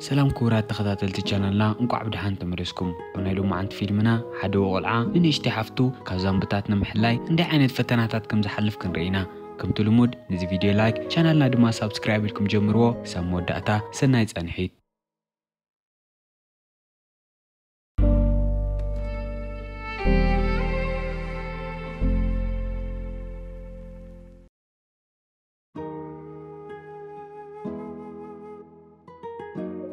ሰላም ክቡራት ተኸታተልቲ ቻናልና፣ እንቋዕ ብደሓን ተመለስኩም። ኣብ ናይ ሎማዓንቲ ፊልምና ሓደ ቆልዓ ንንእሽተይ ሓፍቱ ካብ ዛምብታት ንምሕላይ እንታይ ዓይነት ፈተናታት ከም ዝሓልፍ ክንርኢ ኢና። ከምቲ ልሙድ ነዚ ቪድዮ ላይክ፣ ቻናልና ድማ ሳብስክራይብ ኢልኩም ጀምርዎ። ክሳብ መወዳእታ ሰናይ ጻንሒት።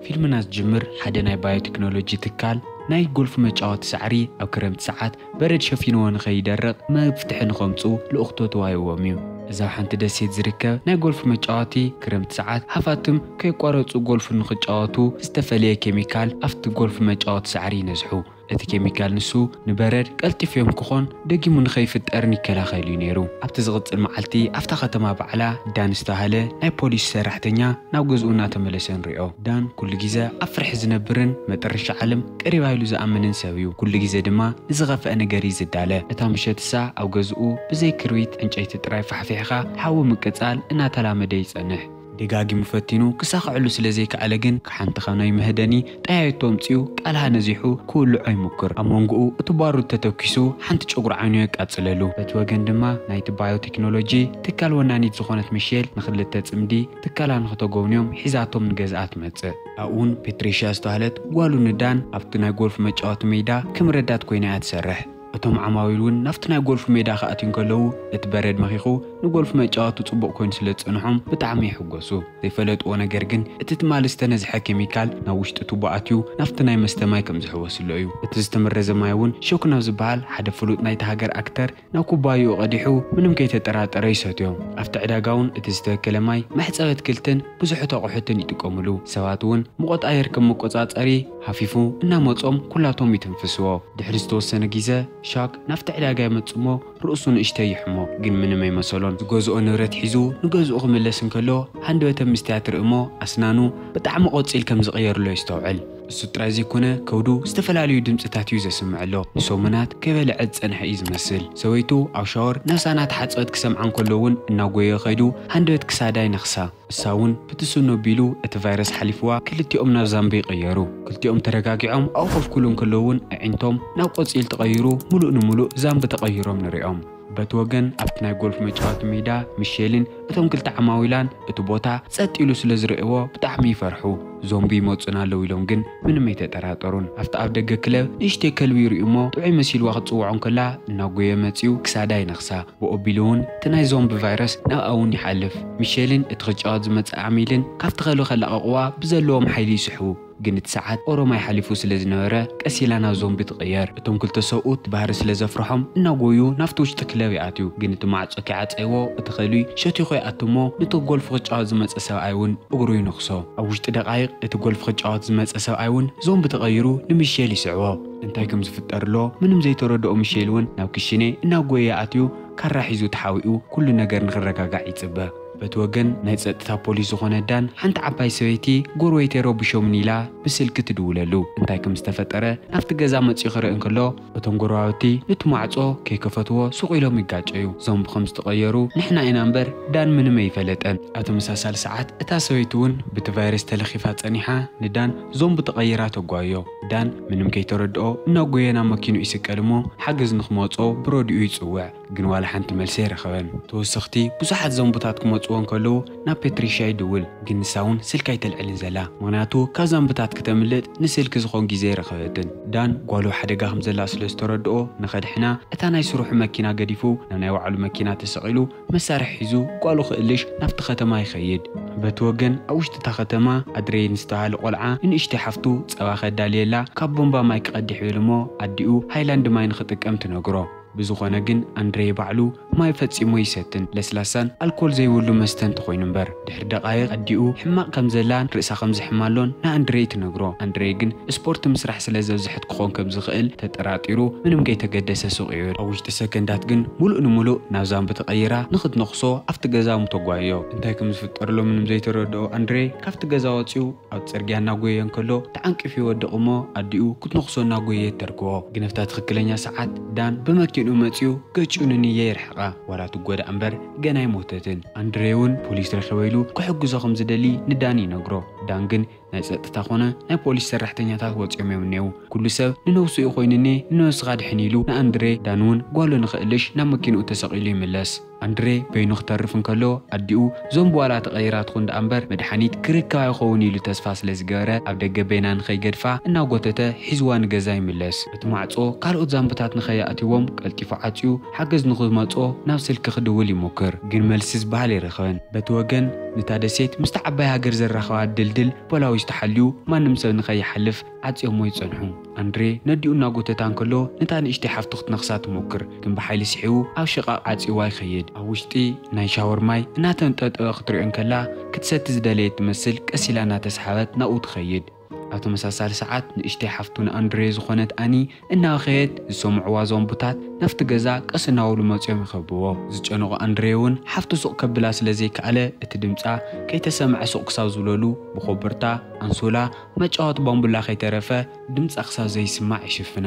ፊልምና ዝጅምር ሓደ ናይ ባዮቴክኖሎጂ ትካል ናይ ጎልፍ መጫወቲ ሳዕሪ ኣብ ክረምቲ ሰዓት በረድ ሸፊንዎ ንኸይደርቕ መፍትሒ ንኸምጽኡ ልኡኽቶ ተዋሂብዎም እዩ። እዛ ኣብ ሓንቲ ደሴት ዝርከብ ናይ ጎልፍ መጫወቲ ክረምቲ ሰዓት ሃፋትም ከየቋረጹ ጎልፍ ንኽጫወቱ ዝተፈለየ ኬሚካል ኣብቲ ጎልፍ መጫወቲ ሳዕሪ ይነዝሑ። እቲ ኬሚካል ንሱ ንበረድ ቀልጢፉ ክኾን ደጊሙ ንኸይፍጠርን ይከላኸል እዩ ነይሩ። ኣብቲ ዝቕጽል መዓልቲ ኣብታ ከተማ ባዕላ ዳን ዝተባህለ ናይ ፖሊስ ሰራሕተኛ ናብ ገዝኡ እናተመለሰ ንሪኦ። ዳን ኩሉ ግዜ ኣብ ፍርሒ ዝነብርን መጠረሻ ዓለም ቀሪባ ኢሉ ዝኣምንን ሰብ እዩ። ኩሉ ግዜ ድማ ንዝኸፍአ ነገር እዩ ዝዳለ። እታ ምሸት እሳ ኣብ ገዝኡ ብዘይ ክርቢት ዕንጨይቲ ጥራይ ፋሕፊሕኻ ሓዊ ምቅጻል እናተላመደ ይጸንሕ። ደጋጊሙ ፈቲኑ ክሳኽዐሉ ስለ ዘይከኣለ ግን፣ ካብ ሓንቲ ካብ ናይ መህደኒ ጠያይቶ ኣምጺኡ ቃልሃ ነዚሑ ክውልዖ ይሙክር። ኣብ መንጎኡ እቲ ባሩድ ተተኪሱ ሓንቲ ጨጉሪ ዓይኑ የቃጽለሉ። በቲ ወገን ድማ ናይቲ ባዮቴክኖሎጂ ትካል ወናኒት ዝኾነት ሚሼል ንኽልተ ጽምዲ ትካላ ንኽተጎብንዮም ሒዛቶም ንገዝኣ ትመጽእ። ኣብኡ እውን ፔትሪሽያ ዝተባህለት ጓሉ ንዳን ኣብቲ ናይ ጎልፍ መጫወቲ ሜዳ ከም ረዳት ኮይና እያ ትሰርሕ። እቶም ዓማዊል እውን ናብቲ ናይ ጎልፍ ሜዳ ክኣትዩ እንከለዉ፣ እቲ በረድ መኺኹ ንጎልፍ መጫወቲ ጽቡቕ ኮይኑ ስለ ዝጸንሖም ብጣዕሚ ይሕጎሱ። ዘይፈለጥዎ ነገር ግን፣ እቲ ትማሊ ዝተነዝሐ ኬሚካል ናብ ውሽጢ ቱቦ ኣትዩ ናብቲ ናይ መስተ ማይ ከም ዝሕወስሎ እዩ። እቲ ዝተመረዘ ማይ እውን ሾክ ናብ ዝበሃል ሓደ ፍሉጥ ናይቲ ሃገር ኣክተር ናብ ኩባይኡ ቀዲሑ ምንም ከይተጠራጠረ ይሰትዮ። ኣብቲ ዕዳጋ እውን እቲ ዝተበከለ ማይ መሕጸቢ ኣትክልትን ብዙሕ ኣቑሑትን ይጥቀምሉ። ሰባት እውን ሙቐት ኣየር ከም መቆጻጸሪ ሃፊፉ እናመጾም ኩላቶም ይትንፍስዎ። ድሕሪ ዝተወሰነ ግዜ ሻክ ናብቲ ዕዳጋ ይመጽእ እሞ ርእሱ ንእሽተይ ይሕሞ፣ ግን ምንም ኣይመሰሎን። ዝገዝኦ ንብረት ሒዙ ንገዝኡ ክምለስ እንከሎ ሃንደበተ ምስትያት ርኢ እሞ ኣስናኑ ብጣዕሚ ቆጺል ከም ዝቕየርሎ የስተውዕል። እሱ ጥራይ ዘይኮነ ከብዱ ዝተፈላለዩ ድምፅታት እዩ ዘስምዕ ኣሎ። ንሰሙናት ከይበልዐ ዝፀንሐ እዩ ዝመስል። ሰበይቱ ኣብ ሻወር ነብሳ እናተሓፀበት ክሰምዓ እንከሎ እውን እናጎየ ከይዱ ሃንደበት ክሳዳ ይነኽሳ። እሳ እውን ብትስኖ ቢሉ እቲ ቫይረስ ሓሊፍዋ ክልቲኦም ናብ ዛምቢ ይቕየሩ። ክልቲኦም ተረጋጊዖም ኣብኡ ኮፍ ክብሉ እንከለዉ እውን ኣዒንቶም ናብ ቆፂል ተቐይሩ ሙሉእ ንሙሉእ ዛምቢ ተቐይሮም ንሪኦም። በቲ ወገን ኣብቲ ናይ ጎልፍ መጫወቲ ሜዳ ሚሼልን እቶም ክልተ ዓማዊላን እቲ ቦታ ጸጥ ኢሉ ስለ ዝርእይዎ ብጣዕሚ ይፈርሑ። ዞምቢ ይመጹና ኣለዉ ኢሎም ግን ምንም ኣይተጠራጠሩን። ኣብቲ ኣብ ደገ ክለብ ንእሽተይ ከልቢ ይርእዩ እሞ ጥዑይ መሲልዋ ክትጽውዖ እንከላ እናጎየ መጺኡ ክሳዳ ይነኽሳ። ብኡ ኣቢሉ እውን እቲ ናይ ዞምቢ ቫይረስ ናብኣ እውን ይሓልፍ። ሚሼልን እቲ ክጫወት ዝመጽእ ዓሚልን ካብቲ ከልቢ ከላቕቕዋ ብዘለዎም ሓይሊ ይስሕቡ። ግን እቲ ሰዓት ኦሮማይ ሓሊፉ ስለ ዝነበረ ቀስ ኢላ ናብ ዞምቢ ትቕየር። እቶም ክልተ ሰብኡት ባህሪ ስለ ዘፍርሖም እናጎዩ ናብቲ ውሽጢ ክለብ ይኣትዩ። ግን እቲ ማዕጾ ከይዓጸይዎ እቲ ከልቢ ሸቲኹ ይኣቱ እሞ ነቲ ጎልፍ ክጫወት ዝመጸ ሰብኣይ እውን እግሩ ይነኽሶ። ኣብ ውሽጢ ደቓይቕ እቲ ጎልፍ ክጫወት ዝመጸ ሰብኣይ እውን ዞምቢ ተቐይሩ ንሚሼል ይስዕቦ። እንታይ ከም ዝፍጠር ኣሎ ምንም ዘይተረድኦ ሚሼል እውን ናብ ክሽነ እናጎየ ኣትዩ ካራ ሒዙ ተሓቢኡ ኩሉ ነገር ንክረጋጋዕ ይጽበ። በቲ ወገን ናይ ጸጥታ ፖሊስ ዝኾነ ዳን ሓንቲ ዓባይ ሰበይቲ ጎረቤተይ ረቢሾምኒ ኢላ ብስልኪ ትድውለሉ። እንታይ ከም ዝተፈጠረ ናብቲ ገዛ መጺኡ ክርኢ እንከሎ እቶም ጎረባብቲ ነቲ ማዕጾ ከይከፈትዎ ሱቕ ኢሎም ይጋጨዩ። ዞምቢ ከም ዝተቐየሩ ንሕና ኢና እምበር ዳን ምንም ኣይፈለጠን። ኣብ ተመሳሳሊ ሰዓት እታ ሰበይቲ እውን ብቲ ቫይረስ ተለኺፋ ጸኒሓ ንዳን ዞምቢ ተቐይራ ተጓዮ። ዳን ምንም ከይተረድኦ እናጎየ ናብ መኪንኡ ይስቀል እሞ ሓገዝ ንክመጾ ብረድኡ ይጽውዕ። ግን ዋላ ሓንቲ መልሲ ኣይረኸበን። ተወሰኽቲ ብዙሓት ዞምብታት ክመጽዎ እንከለዉ ናብ ፔትሪሻ ይድውል፣ ግን ንሳ እውን ስልኪ ኣይተልዕልን ዘላ። ምኽንያቱ ካብ ዞምብታት ክተምልጥ ንስልኪ ዝኾን ግዜ ኣይረኸበትን። ዳን ጓሉ ሓደጋ ከም ዘላ ስለ ዝተረድኦ ንኸድሕና እታ ናይ ስርሑ መኪና ገዲፉ ናብ ናይ ባዕሉ መኪና ተሰቒሉ መሳርሒ ሒዙ ጓሉ ክእልሽ ናብቲ ከተማ ይኸይድ። በቲ ወገን ኣብ ውሽጢ እታ ከተማ ኣድሬ ንዝተባሃለ ቆልዓ ንንእሽተይ ሓፍቱ ጸባ ከዳልየላ ካብ ቦምባ ማይ ክቐድሕ ይብል እሞ ኣዲኡ ሃይላንድ ማይ ንኽጥቀም ትነግሮ። ብዝኾነ ግን ኣንድሬ ባዕሉ ማይ ፈጺሙ ይሰትን ለስላሳን ኣልኮል ዘይብሉ መስተ እንተኾይኑ እምበር። ድሕሪ ደቓይቕ ኣዲኡ ሕማቕ ከም ዘላን ርእሳ ከም ዝሕማሎን ንኣንድሬ ትነግሮ። ኣንድሬ ግን ስፖርት ምስራሕ ስለ ዘብዝሐት ክኾን ከም ዝኽእል ተጠራጢሩ ምንም ከይተገደሰ ሱቕ ይብል። ኣብ ውሽጢ ሰከንዳት ግን ሙሉእ ንሙሉእ ናብ ዛምቢ ተቐይራ ንኽትነኽሶ ኣብቲ ገዛ ተጓዮ። እንታይ ከም ዝፍጠርሎ ምንም ዘይተረድኦ ኣንድሬ ካብቲ ገዛ ወጺኡ ኣብ ጽርግያ እናጎየ እንከሎ ተዓንቂፉ ይወድቕ እሞ ኣዲኡ ክትነኽሶ እናጎየት ተርክቦ። ግን ኣብታ ትኽክለኛ ሰዓት ዳን ብመኪንኡ መጺኡ ገጭኡ ንንየ ይርሕቓ። ዋላ ትጎዳእ እምበር ገና ኣይሞተትን። ኣንድሬ እውን ፖሊስ ረኺበ ኢሉ ክሕግዞ ከም ዝደሊ ንዳን ይነግሮ። ዳን ግን ናይ ጸጥታ ኮነ ናይ ፖሊስ ሰራሕተኛታት ወጺኦም እዮም እኔዉ። ኩሉ ሰብ ንነብሱ እዩ ኮይኑኒ፣ ንነብስኻ ድሕን ኢሉ ንኣንድሬ፣ ዳን እውን ጓሉ ንኽእልሽ ናብ መኪንኡ ተሰቒሉ ይምለስ። ኣንድሬ በይኑ ክተርፍ እንከሎ ኣዲኡ ዞምቢ ዋላ ተቐይራ ትኹን ደኣ እምበር መድሓኒት ክርከብ ኣይኸውን ኢሉ ተስፋ ስለ ዝገበረ ኣብ ደገ በይና ንኸይገድፋ እናጎተተ ሒዝዋ ንገዛ ይምለስ። እቲ ማዕጾ ካልኦት ዛምብታት ንኸይኣትዎም ቀልጢፉ ዓጽዩ ሓገዝ ንኽመጾ ናብ ስልኪ ክድውል ይሞክር፣ ግን መልሲ ዝበሃል ኣይረኸበን። በቲ ወገን ነታ ደሴት ምስቲ ዓባይ ሃገር ዘራኸባ ድልድል ፖላዊስ ተሓልዩ ማንም ሰብ ንኸይሓልፍ ዓጽዮሞ ይጸንሑ። ኣንድሬ ነዲኡ እናጎተታ እንከሎ ነታ ንእሽተይ ሓፍቱ ክትነኽሳ ትሞክር፣ ግን ብሓይሊ ስሒቡ ኣብ ሽቓቕ ዓጽይዋ ይኸይድ። ኣብ ውሽጢ ናይ ሻወር ማይ እናተንጠጠወ ክትሪኦ እንከላ ክትሰቲ ዝደለየት ትመስል ቀስ ኢላ እናተሰሓበት ናብኡ ትኸይድ። ኣብ ተመሳሳሊ ሰዓት ንእሽተይ ሓፍቱ ንኣንድሬ ዝኾነት ኣኒ እናኸየት ዝሰምዕዋ ዞምብታት ናብቲ ገዛ ቀስ እናበሉ መጺኦም ይኸብዎ። ዝጨነቖ ኣንድሬ እውን ሓፍቱ ሱቕ ከብላ ስለ ዘይከኣለ እቲ ድምጻ ከይተሰምዐ ሱቕ ክሳብ ዝብለሉ ብኮበርታ፣ ኣንሶላ፣ መጫወቲ ባምቡላ ከይተረፈ ድምጻ ክሳብ ዘይስማዕ ይሽፍና።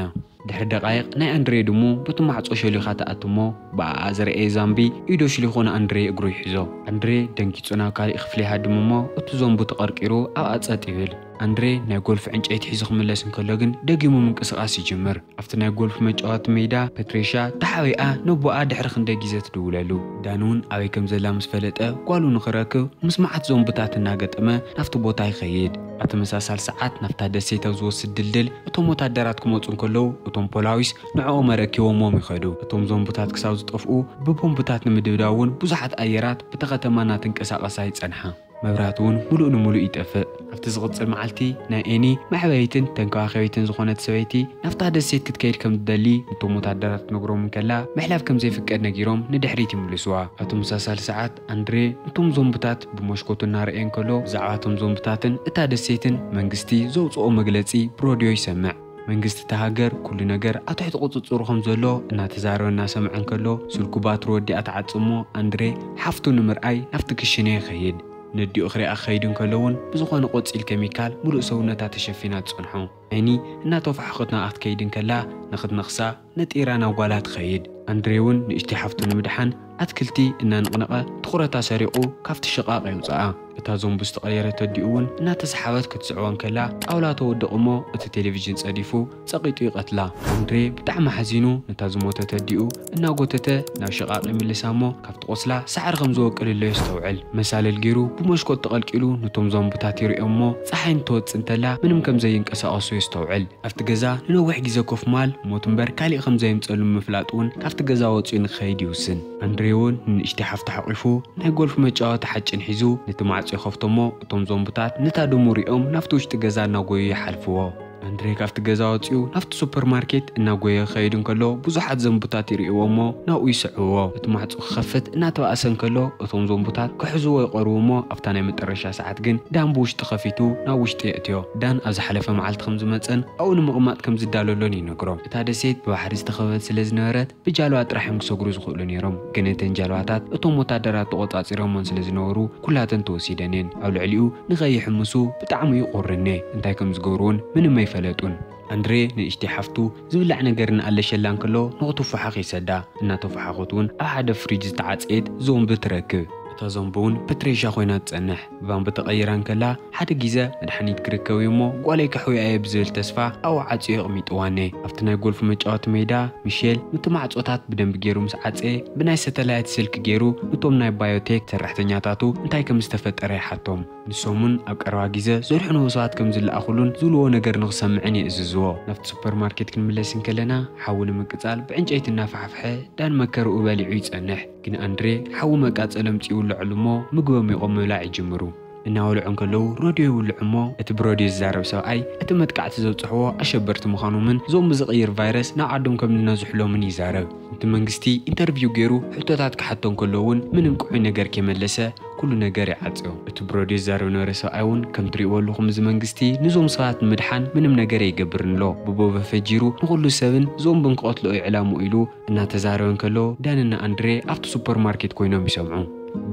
ድሕሪ ደቓይቕ ናይ ኣንድሬ ድሙ በቲ ማዕጾ ሸሊኻ ትኣትሞ ብኣኣ ዝረኣየ ዛምቢ ኢዱ ኣሽሊኹ ንኣንድሬ እግሩ ይሕዞ። ኣንድሬ ደንጊጹ ናብ ካሊእ ክፍሊ ይሃድም እሞ እቲ ዞምቡ ተቐርቂሩ ኣብኣ ጸጥ ይብል። ኣንድሬ ናይ ጎልፍ ዕንጨይቲ ሒዙ ክምለስ እንከሎ ግን ደጊሙ ምንቅስቓስ ይጅምር። ኣብቲ ናይ ጎልፍ መጫወቲ ሜዳ ፐትሬሻ ተሓቢኣ ነቦኣ ድሕሪ ክንደይ ግዜ ትድውለሉ። ዳን እውን ኣበይ ከም ዘላ ምስ ፈለጠ ጓሉ ንኽረክብ ምስ መዓት ዞምብታት እናገጠመ ናብቲ ቦታ ይኸይድ። ኣብ ተመሳሳሊ ሰዓት ናብታ ደሴት ኣብ ዝወስድ ድልድል እቶም ወታደራት ክመጹ እንከለዉ እቶም ፖላዊስ ንዕኦም ኣረኪቦሞም ይኸዱ። እቶም ዞምብታት ክሳብ ዝጠፍኡ ብቦምብታት ንምድብዳብ እውን ብዙሓት ኣየራት ብቲ ከተማ እናተንቀሳቐሳ ይጸንሓ። መብራህቲ እውን ምሉእ ንምሉእ ይጠፍእ። ኣብቲ ዝቕጽል መዓልቲ ናይ ኤኒ መዕበይትን ተንከባኸቢትን ዝኾነት ሰበይቲ ናብታ ደሴት ክትከይድ ከም ትደሊ ነቶም ወታደራት ክትነግሮም እንከላ ምሕላፍ ከም ዘይፍቀድ ነጊሮም ንድሕሪት ይምልስዋ። ኣብ ተመሳሳሊ ሰዓት ኣንድሬ ነቶም ዞምብታት ብመስኮቱ እናረኣየ እንከሎ ብዛዕባ እቶም ዞምብታትን እታ ደሴትን መንግስቲ ዘውፅኦ መግለፂ ብሮድዮ ይሰምዕ። መንግስቲ እታ ሃገር ኩሉ ነገር ኣብ ትሕቲ ቁፅፅሩ ከም ዘሎ እናተዛረበ እናሰምዐ እንከሎ ስልኩ ባትሪ ወዲኣ ትዓጽሞ ኣንድሬ ሓፍቱ ንምርኣይ ናብቲ ክሽነ ይኸይድ። ነዲኡ ክሪኣ ክኸይድ እንከሎ እውን ብዝኾነ ቆጺል ኬሚካል ሙሉእ ሰውነታ ተሸፊና ትጸንሖ። ዓይኒ እናተፋሕኸት ናብኣ ክትከይድ እንከላ ንኽትነኽሳ ነጢራ ናብ ጓላ ትኸይድ። ኣንድሬ እውን ንእሽተይ ሓፍቱ ንምድሓን ኣትክልቲ እናነቕነቐ ትኹረታ ሰሪቑ ካብቲ ሽቓቕ የውፅኣ። እታ ዞምቡ ዝተቐየረት ኣዲኡ እውን እናተሰሓበት ክትስዕቦ እንከላ ጣውላ ተወድቕ እሞ እቲ ቴሌቪዥን ጸዲፉ ጸቒጡ ይቐትላ። ኣንድሬ ብጣዕሚ ሓዚኑ ነታ ዝሞተት ኣዲኡ እናጎተተ ናብ ሽቓቕ ይምልሳ እሞ ካብቲ ቆስላ ሳዕሪ ከም ዝወቅልሎ የስተውዕል። መሳልል ገይሩ ብመስኮት ተቐልቂሉ ነቶም ዞምብታት ይሪኦም እሞ ጸሓይ እንትወጽእ እንተላ ምንም ከም ዘይንቀሳቐሱ የስተውዕል። ኣብቲ ገዛ ንነዊሕ ግዜ ኮፍ ማል ሞት እምበር ካሊእ ከም ዘየምጸሉ ምፍላጥ እውን ካብቲ ገዛ ወጺኡ ንክኸይድ ይውስን። ኣንድሬ እውን ንንእሽተይ ሓፍቱ ሓቒፉ ናይ ጎልፍ መጫወቲ ሓጭን ሒዙ ነቲ ማዕጾ ይኸፍቶ እሞ እቶም ዞምብታት ነታ ድሙ ሪኦም ናብቲ ውሽጢ ገዛ እናጎዩ ይሓልፍዎ። ኣንድሬ ካብቲ ገዛ ወጺኡ ናብቲ ሱፐርማርኬት እናጎየ ክኸይድ እንከሎ ብዙሓት ዞምብታት ይርእይዎ እሞ ናብኡ ይስዕብዎ። እቲ ማዕጾ ክኸፍት እናተባእሰ እንከሎ እቶም ዞምብታት ክሕዝዎ ይቐርቡ እሞ ኣብታ ናይ መጠረሻ ሰዓት ግን ዳን ብውሽጢ ከፊቱ ናብ ውሽጢ የእትዮ። ዳን ኣብ ዝሓለፈ መዓልቲ ከም ዝመጸን ኣብኡ ንምቕማጥ ከም ዝዳለሎን ይነግሮ። እታ ደሴት ብባሕሪ ዝተኸበበት ስለ ዝነበረት ብጃልባ ጥራሕ እዮም ክሰግሩ ዝኽእሉ ነይሮም። ግን እተን ጃልባታት እቶም ወታደራት ተቖጻጺሮመን ስለ ዝነበሩ ኩላተን ተወሲደን እየን። ኣብ ልዕሊኡ ንኸይሕምሱ ብጣዕሚ እዩ ቁርኔ። እንታይ ከም ዝገብሩ እውን ምንም ኣይፈለጡን። ኣንድሬ ንእሽተይ ሓፍቱ ዝብላዕ ነገር እናኣለሸላ እንከሎ ንኽትፈሓኽ ይሰዳ። እናተፈሓኸት እውን ኣብ ሓደ ፍሪጅ ዝተዓጽየት ዞምቢ ትረክብ። እታ ዞምቢ እውን ፐትሬሻ ኮይና ትጸንሕ። ብባምቢ ተቐይራ እንከላ ሓደ ግዜ መድሓኒት ክርከብ እዩ እሞ ጓለይ ከሕውያ እየ ብዝብል ተስፋ ኣብኡ ዓጽዩ ኣቕሚጥዋ እኔ። ኣብቲ ናይ ጎልፍ መጫወቲ ሜዳ ሚሼል ነቲ ማዕጾታት ብደንቢ ገይሩ ምስ ዓጸየ ብናይ ሳተላይት ስልኪ ገይሩ ነቶም ናይ ባዮቴክ ሰራሕተኛታቱ እንታይ ከም ዝተፈጠረ ይሓቶም። ንሶም እውን ኣብ ቀረባ ግዜ ዘድሕንዎ ሰባት ከም ዝለኣኹሉን ዝብልዎ ነገር ንኽሰምዕን የእዝዝዎ። ናብቲ ሱፐርማርኬት ክንምለስ እንከለና ሓዊ ንምቅጻል ብዕንጨይቲ እናፋሕፍሐ ዳን መከርኡ በሊዑ ይጸንሕ። ግን ኣንድሬ ሓዊ መቃጸሊ ኣምጺኡ ይውልዐሉ እሞ ምግቦም ይቖም ምብላዕ ይጅምሩ። እናበልዑ እንከለዉ ሮድዮ ይውልዑ እሞ እቲ ብሮድዮ ዝዛረብ ሰብኣይ እቲ መጥቃዕቲ ዘብጽሕዎ ኣሸበርቲ ምዃኖምን ዞምቢ ዝቕይር ቫይረስ ናብ ዓዶም ከም ዝነዝሕሎምን ይዛረብ። እቲ መንግስቲ ኢንተርቪው ገይሩ ሕቶታት ክሓቶ እንከሎ እውን ምንም ቅዑይ ነገር ከይመለሰ ኩሉ ነገር ይዓጽዮ። እቲ ብሮድዮ ዝዛረብ ነበረ ሰብኣይ እውን ከም ትሪእዎ ኣለኹም እዚ መንግስቲ ንዞም ሰባት ንምድሓን ምንም ነገር ኣይገብርን ኣሎ። ብቦበ ፈጂሩ ንኹሉ ሰብን ዞምብን ክቐትሎ እዩ ዕላምኡ ኢሉ እናተዛረበ እንከሎ ዳንና ኣንድሬ ኣብቲ ሱፐርማርኬት ኮይኖም ይሰምዑ።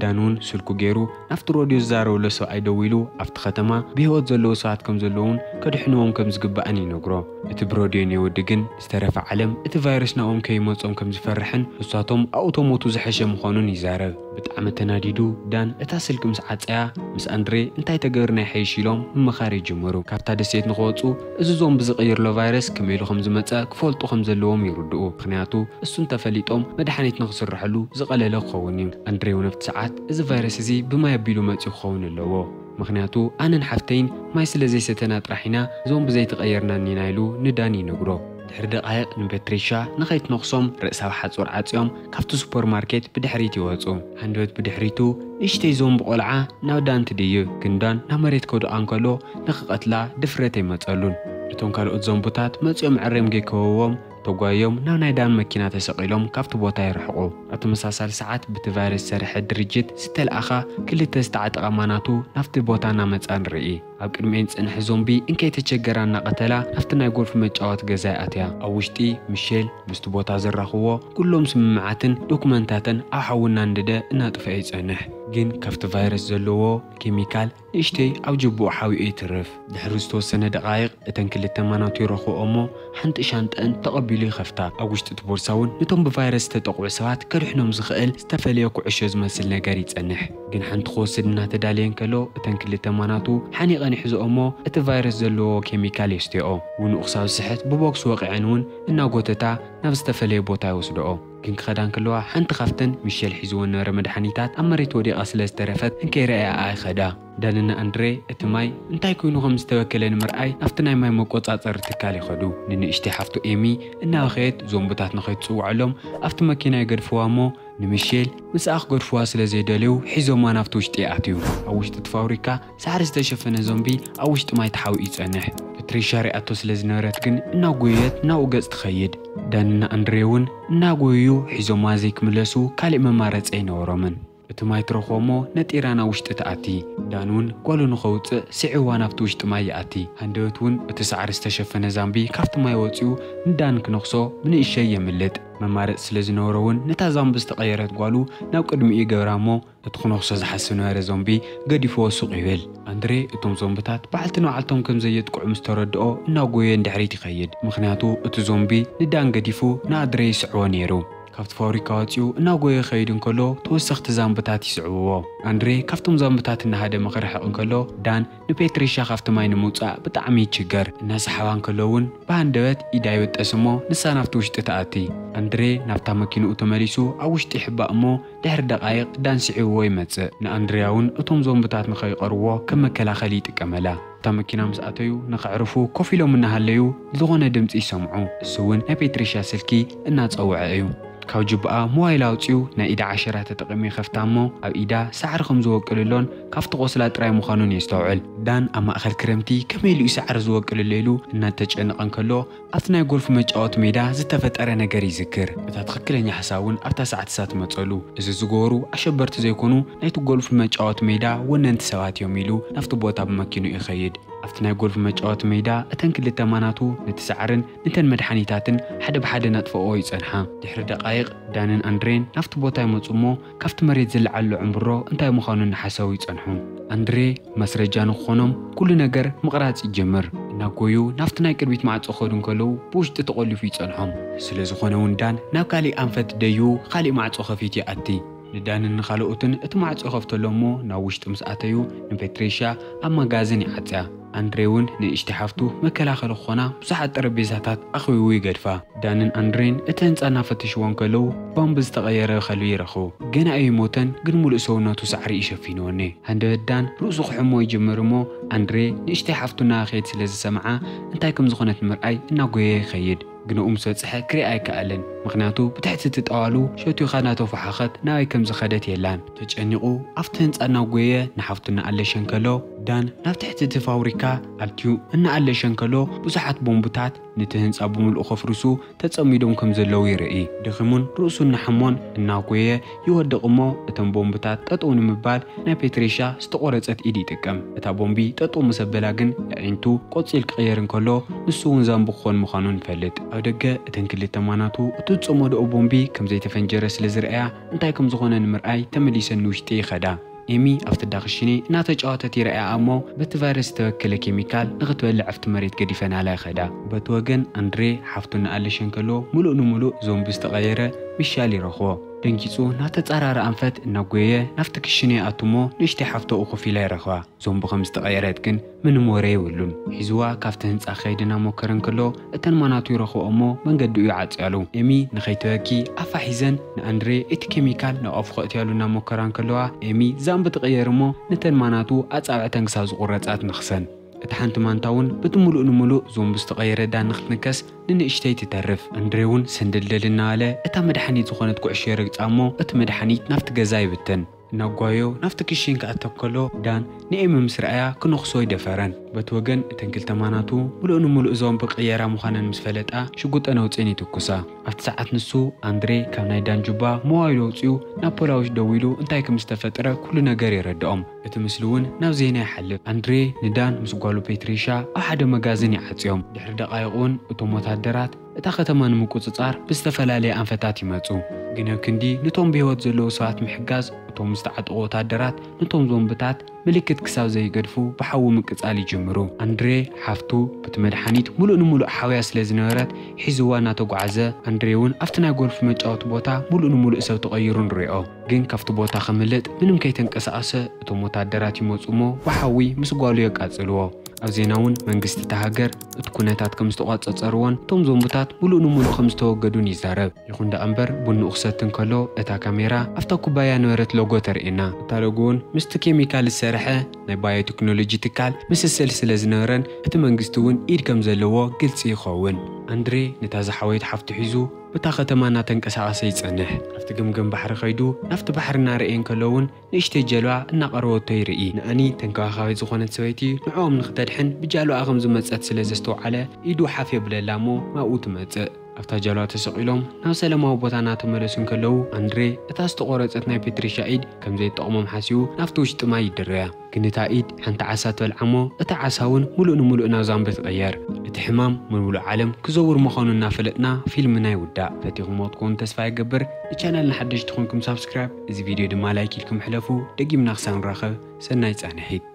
ዳን እውን ስልኩ ገይሩ ናብቲ ሮድዮ ዝዛረበሎ ሰብኣይ ደዊሉ ኣብቲ ከተማ ብህይወት ዘለዉ ሰባት ከም ዘለዉን ከድሕንዎም ከም ዝግባእን ይነግሮ። እቲ ብሮድዮ ነይ ወዲ ግን ዝተረፈ ዓለም እቲ ቫይረስ ናብኦም ከይመጾም ከም ዝፈርሕን ንሳቶም ኣብኡ ተሞቱ ዝሐሸ ምዃኑን ይዛረብ። ብጣዕሚ ተናዲዱ ዳን እታ ስልኪ ምስ ዓጸያ ምስ ኣንድሬ እንታይ ተገብርና ይሐይሽ ኢሎም ምምኻር ይጅምሩ። ካብታ ደሴት ንክወጹ እዚ ዞምቢ ዝቕይርሎ ቫይረስ ከመይ ኢሉ ከም ዝመጸ ክፈልጡ ከም ዘለዎም ይርድኡ። ምኽንያቱ እሱ እንተፈሊጦም መድሓኒት ንክስርሐሉ ዝቐለለ ክኸውን እዩ። ኣንድሬ እውን ኣብቲ ሰዓት እዚ ቫይረስ እዚ ብማይ ኣቢሉ መጺኡ ክኸውን ኣለዎ። ምኽንያቱ ኣነን ሓፍተይን ማይ ስለ ዘይሰተና ጥራሕ ኢና ዞምቢ ዘይተቐየርናን ኢና ኢሉ ንዳን ይነግሮ። ድሕሪ ደቓይቕ ንፔትሪሻ ንኸይትነኽሶም ርእሳ ብሓጹር ዓጽዮም ካብቲ ሱፐርማርኬት ብድሕሪት ይወጹ። ሃንደበት ብድሕሪቱ ንእሽተይ ዞምቢ ቆልዓ ናብ ዳን ትድይብ፣ ግን ዳን ናብ መሬት ከውድቓ እንከሎ ንኽቐትላ ድፍረት ኣይመጸሉን። እቶም ካልኦት ዞምብታት መጺኦም ዕሬም ገይከበዎም ተጓዮም ናብ ናይ ዳን መኪና ተሰቒሎም ካብቲ ቦታ ይርሕቑ። ኣብ ተመሳሳሊ ሰዓት ብቲ ቫይረስ ዝሰርሐ ድርጅት ዝተልኣኻ ክልተ ዝተዓጠቓ ማናቱ ናብቲ ቦታ እናመጻ ንርኢ። ኣብ ቅድሚኤን ዝጸንሐ ዞምቢ እንከይተቸገራ እናቐተላ ናብቲ ናይ ጎልፍ መጫወቲ ገዛ ይኣትያ። ኣብ ውሽጢ ሚሼል ምስቲ ቦታ ዘራኽብዎ ኩሎም ስምምዓትን ዶኩመንታትን ኣብ ሓዊ እናንደደ እናጥፍአ ይጸንሕ። ግን ካብቲ ቫይረስ ዘለዎ ኬሚካል ንእሽተይ ኣብ ጅቡኡ ሓዊኡ ይትርፍ። ድሕሪ ዝተወሰነ ደቓይቕ እተን ክልተ ማናቱ ይረኽብኦ እሞ ሓንቲ ሻንጠአን ተቐቢሉ ይኸፍታ። ኣብ ውሽጢ እቲ ቦርሳ እውን ነቶም ብቫይረስ ዝተጠቕዑ ሰባት ከድሕኖም ዝኽእል ዝተፈለየ ኩዕሾ ዝመስል ነገር ይጸንሕ። ግን ሓንቲ ክወስድ እናተዳለየ እንከሎ እተን ክልተ ማናቱ ሓኒቐን ይሕዝኦ እሞ እቲ ቫይረስ ዘለዎ ኬሚካል የስትየኦ። ውንኡ ክሳብ ዝስሕት ብቦክስ ወቒዐን እውን እናጎተታ ናብ ዝተፈለየ ቦታ ይወስድኦ። ግን ክኸዳ እንከለዋ ሓንቲ ካብተን ሚሸል ሒዝወን ነበረ መድሓኒታት ኣብ መሬት ወዲቓ ስለ ዝተረፈት እንከይረኣያ ይኸዳ። ዳንና ኣንድሬ እቲ ማይ እንታይ ኮይኑ ከም ዝተበከለ ንምርኣይ ናብቲ ናይ ማይ መቆጻጸሪ ትካል ይኸዱ። ንንእሽተይ ሓፍቱ ኤሚ እናበኸየት ዞምብታት ንኸይትጽውዐሎም ኣብቲ መኪና ይገድፍዋ እሞ ንሚሼል ምስኣ ክገድፍዋ ስለ ዘይደለዩ ሒዞማ ናብቲ ውሽጢ ይኣትዩ። ኣብ ውሽጢ እቲ ፋብሪካ ሳዕሪ ዝተሸፈነ ዞምቢ ኣብ ውሽጢ ማይ ተሓቢኡ ይጸንሕ። ፓትሪሻ ሪኣቶ ስለ ዝነበረት ግን እናጎየየት ናብኡ ገጽ ትኸይድ። ዳንና ኣንድሬ እውን እናጎየዩ ሒዞማ ዘይክምለሱ ካሊእ መማረጺ ኣይነበሮምን። እቲ ማይ ትረኽቦ እሞ ነጢራ ናብ ውሽጢ ትኣቲ። ዳን እውን ጓሉ ንኸውጽእ ስዒዋ ናብቲ ውሽጢ ማይ ይኣቲ። ሃንደበት እውን እቲ ሳዕሪ ዝተሸፈነ ዛምቢ ካብቲ ማይ ወጺኡ ንዳን ክነኽሶ ብንእሸይ የምልጥ። መማረጺ ስለ ዝነበሮ እውን ነታ ዛምቢ ዝተቐየረት ጓሉ ናብ ቅድሚኡ ይገብራ እሞ እቲ ክነኽሶ ዝሓስብ ነበረ ዞምቢ ገዲፍዎ ሱቕ ይብል። ኣንድሬ እቶም ዞምብታት በዓልቲ ንባዕልቶም ከም ዘየጥቅዑ ምስ ተረድኦ እናጎየ ንድሕሪት ይኸይድ። ምኽንያቱ እቲ ዞምቢ ንዳን ገዲፉ ንኣንድሬ ይስዕቦ ነይሩ። ካብቲ ፋብሪካ ወጺኡ እናጎየ ይኸይድ እንከሎ ተወሰኽቲ ዛምብታት ይስዕብዎ። ኣንድሬ ካብቶም ዛምብታት እናሃደመ ክርሕቕ እንከሎ ዳን ንፔትሪሻ ካብቲ ማይ ንምውጻእ ብጣዕሚ ይችገር። እናሰሓባ እንከሎ እውን ብሃንደበት ኢዳ ይብጠስ እሞ ንሳ ናብቲ ውሽጢ ትኣቲ። ኣንድሬ ናብታ መኪንኡ ተመሊሱ ኣብ ውሽጢ ይሕባእ እሞ ድሕሪ ደቓይቕ ዳን ስዒብዎ ይመጽእ። ንኣንድሪያ እውን እቶም ዞምብታት ንኸይቐርዎ ከም መከላኸሊ ይጥቀመላ። እታ መኪና ምስ ኣተዩ ንኸዕርፉ ኮፍ ኢሎም እናሃለዩ ዝኾነ ድምፂ ይሰምዑ። እሱ እውን ናይ ፔትሪሻ ስልኪ እናጸውዐ እዩ። ካብ ጅብኣ ሞባይል ኣውፂኡ ናይ ኢዳ ዓሸራ ተጠቒሙ ይኸፍታ እሞ ኣብ ኢዳ ሳዕሪ ከም ዝወቅልሎን ካብቲ ቆስላ ጥራይ ምዃኑን የስተውዕል። ዳን ኣብ ማእኸል ክረምቲ ከመይ ኢሉ እዩ ሳዕሪ ዝወቅልለ ኢሉ እናተጨነቐ እንከሎ ኣብቲ ናይ ጎልፍ መጫወቲ ሜዳ ዝተፈጠረ ነገር ይዝክር። እታ ትኽክለኛ ሓሳብ እውን ኣብታ ሰዓት እሳ ትመጸሉ። እዚ ዝገበሩ ኣሸበርቲ ዘይኮኑ ናይቲ ጎልፍ መጫወቲ ሜዳ ወነንቲ ሰባት እዮም ኢሉ ናብቲ ቦታ ብመኪኑ ይኸይድ። ኣብቲ ናይ ጎልፍ መጫወቲ ሜዳ እተን ክልተ ማናቱ ነቲ ሳዕርን ነተን መድሓኒታትን ሓደ ብሓደ ናጥፍኦ ይጸንሓ። ድሕሪ ደቓይቕ ዳንን ኣንድሬን ናብቲ ቦታ ይመጹ እሞ ካብቲ መሬት ዝለዓሉ ዕምብሮ እንታይ ምዃኑ እናሓሰቡ ይጸንሑ። ኣንድሬ መስረጃ ንክኾኖም ኩሉ ነገር ምቕራጽ ይጅምር። እናጎዩ ናብቲ ናይ ቅድሚት ማዕጾ ክኸዱ እንከለዉ ብውሽጢ ተቖሊፉ ይጸንሖም። ስለ ዝኾነ እውን ዳን ናብ ካሊእ ኣንፈት ደዩ ካሊእ ማዕጾ ከፊቱ ይኣቲ። ንዳንን ንኻልኦትን እቲ ማዕጾ ይኸፍተሎም እሞ ናብ ውሽጢ ምስ ኣተዩ ንፔትሪሻ ኣብ መጋዘን ይዓጽያ። ኣንድሬ እውን ንእሽቲ ሓፍቱ መከላኸሊ ክኾና ብዙሓት ጠረጴዛታት ኣኽቢቡ ይገድፋ። ዳንን ኣንድሬን እቲ ህንጻ እናፈተሽዎ እንከለዉ ቦምብ ዝተቐየረ ከልቢ ይረኽቡ። ገና እዩ ይሞተን ግን ሙሉእ ሰውነቱ ሳዕሪ እዩ ሸፊንዎ እኔ። ሃንደበት ዳን ርእሱ ክሕሞ ይጅምር እሞ ኣንድሬ ንእሽተይ ሓፍቱ እናኸየድ ስለ ዝሰምዓ እንታይ ከም ዝኾነት ንምርኣይ እናጎየ ይኸይድ። ግንኡ ምስ በጽሐ ክሪኣ ኣይከኣለን። ምኽንያቱ ብትሕቲ እቲ ጠዋሉ ሸትዩኻ እናተፈሓኸት ናበይ ከም ዝኸደት የላን። ተጨኒቑ ኣብቲ ህንጻ እናጎየ ንሓፍቱ እናኣለሸ እንከሎ ዳን ናብ ትሕቲ እቲ ፋብሪካ ኣትዩ እናኣለሸ እንከሎ ብዙሓት ቦምብታት ነቲ ህንጻ ብምልኡ ከፍርሱ ተጸሚዶም ከም ዘለዉ ይርኢ። ደኺሙን ርእሱ እናሓሞን እናጎየ ይወድቕ እሞ እተን ቦምብታት ጠጠው ንምባል ናይ ፔትሪሻ ዝተቖረጸት ኢድ ይጥቀም። እታ ቦምቢ ጠጠው ምስ ኣበላ ግን ኣዒንቱ ቆጺል ክቕየር እንከሎ፣ ንሱ እውን ዛምቢ ክኾን ምዃኑ ንፈልጥ። ኣብ ደገ እተን ክልተ ማናቱ እቲ ዝጸመደኦ ቦምቢ ከም ዘይተፈንጀረ ስለ ዝረኣያ፣ እንታይ ከም ዝኾነ ንምርኣይ ተመሊሰን ንውሽጢ ይኸዳ። ኤሚ ኣብቲ ዳኽሽኔ እናተጫወተት ይረኣያ እሞ፣ በቲ ቫይረስ ዝተበከለ ኬሚካል ንኽትበልዕ ኣብቲ መሬት ገዲፈናላ ይኸዳ። በቲ ወገን ኣንድሬ ሓፍቱ እናኣለሸ እንከሎ፣ ምሉእ ንምሉእ ዞምቢ ዝተቐየረ ምሻል ይረኽቦ። ደንጊጹ እናተጻራረ ኣንፈት እናጎየ ናብቲ ክሽነ ይኣቱ እሞ፣ ንእሽተይ ሓፍቶ ኮፍ ኢላ ይረኽባ። ዞምቢ ከም ዝተቐየረት ግን ምንም ወረ የብሉን። ሒዝዋ ካብቲ ህንጻ ክኸይድ እናሞከረ እንከሎ፣ እተን ማናቱ ይረኽቦ እሞ መንገዲኡ ይዓጽያሉ። ኤሚ ንኸይትበኪ ኣፋ ሒዘን ንኣንድሬ እቲ ኬሚካል ናብ ኣፉ ከእትያሉ እናሞከራ እንከለዋ፣ ኤሚ ዛምቢ ትቕየር እሞ ነተን ማናቱ ኣጻብዕተን ክሳብ ዝቑረጻ ትነኽሰን። እታ ሓንቲ ማንታ እውን በቲ ምሉእ ንምሉእ ዞምቢ ዝተቐየረ ዳን ንኽትንከስ ንንእሽተይ ትተርፍ። ኣንድሬ እውን ስንድልድል እናበለ እታ መድሓኒት ዝኾነት ኩዕሾ ይረግጻ እሞ እቲ መድሓኒት ናብቲ ገዛ ይብተን። እናጓዮ ናብቲ ክሽን ክኣቱ ከሎ ዳን ንኤሚ ምስ ረኣያ ክነኽሶ ኣይደፈረን። በቲ ወገን እተን ክልተ ማናቱ ምሉእ ንምሉእ ዞምቢ ክቕየራ ምዃነን ምስ ፈለጣ ሽጉጠን ኣውጺኤን ይትኩሳ። ኣብቲ ሰዓት ንሱ ኣንድሬ ካብ ናይ ዳን ጁባ ሞባይሉ ኣውጺኡ ናብ ፖላዊሽ ደዊሉ እንታይ ከም ዝተፈጥረ ኩሉ ነገር የረድኦም። እቲ ምስሊ እውን ናብ ዜና ይሓልፍ። ኣንድሬ ንዳን ምስ ጓሉ ፔትሪሻ ኣብ ሓደ መጋዝን ይዓጽዮም። ድሕሪ ደቓይቕ እውን እቶም ወታደራት እታ ከተማ ንምቁጽጻር ብዝተፈላለየ ኣንፈታት ይመጹ። ግን ኣብ ክንዲ ነቶም ብህይወት ዘለዉ ሰባት ምሕጋዝ፣ እቶም ዝተዓጠቑ ወታደራት ነቶም ዞምብታት ምልክት ክሳብ ዘይገድፉ ብሓዊ ምቅጻል ይጅምሩ። ኣንድሬ ሓፍቱ በቲ መድሓኒት ሙሉእ ንሙሉእ ሓውያ ስለ ዝነበረት ሒዝዋ እናተጓዓዘ፣ ኣንድሬ እውን ኣብቲ ናይ ጎልፍ መጫወቲ ቦታ ሙሉእ ንሙሉእ ሰብ ተቐይሩ ንሪኦ። ግን ካብቲ ቦታ ከምልጥ ምንም ከይተንቀሳቐሰ እቶም ወታደራት ይመጹ እሞ ብሓዊ ምስ ጓሉ የቃጽልዎ። ኣብ ዜና እውን መንግስቲ እታ ሃገር እቲ ኩነታት ከም ዝተቋጸጸርዎን እቶም ዞምብታት ሙሉእ ንሙሉእ ከም ዝተወገዱን ይዛረብ። ይኹን ደኣ እምበር ቡንኡ ክሰቲ እንከሎ እታ ካሜራ ኣብታ ኩባያ ነበረት ሎጎ ተርእየና። እታ ሎጎ እውን ምስቲ ኬሚካል ዝሰርሐ ናይ ባዮቴክኖሎጂ ትካል ምስስል ስለ ዝነበረን እቲ መንግስቲ እውን ኢድ ከም ዘለዎ ግልጺ ይኸውን። ኣንድሬ ነታ ዝሓወየት ሓፍቱ ሒዙ በታ ከተማ እናተንቀሳቐሰ ይጸንሕ። ኣብቲ ገምገም ባሕሪ ከይዱ ናብቲ ባሕሪ እናረእየ እንከሎ እውን ንእሽተይ ጀልባ እናቐረበቶ ይርኢ። ንኣኒ ተንከባኻቢት ዝኾነት ሰበይቲ ንዕኦም ንኽተድሕን ብጃልባኣ ከም ዝመጸት ስለ ዘስተውዓለ ኢዱ ሓፍ የብለላ እሞ ናብኡ ትመጽእ። ኣብታ ጃልባ ተሰቒሎም ናብ ሰላማዊ ቦታ እናተመለሱ እንከለዉ ኣንድሬ እታ ዝተቖረጸት ናይ ፔትሪሻ ኢድ ከም ዘይጠቕሞም ሓሲቡ ናብቲ ውሽጢ ማይ ይድረያ። ግን እታ ኢድ ሓንቲ ዓሳ ትበልዓ እሞ እታ ዓሳ እውን ሙሉእ ንሙሉእ ናብ ዛምቢ ትቕየር። እቲ ሕማም ምሉእ ዓለም ክዘውር ምዃኑ እናፈለጥና ፊልምና ይውዳእ። ፈቲኹሞ ክትኮኑ ተስፋ ይገብር። ንቻናልና ሓደሽቲ ኮንኩም ሳብስክራይብ፣ እዚ ቪድዮ ድማ ላይክ ኢልኩም ሕለፉ። ደጊምና ክሳብ ንራኸብ ሰናይ ጻንሒት።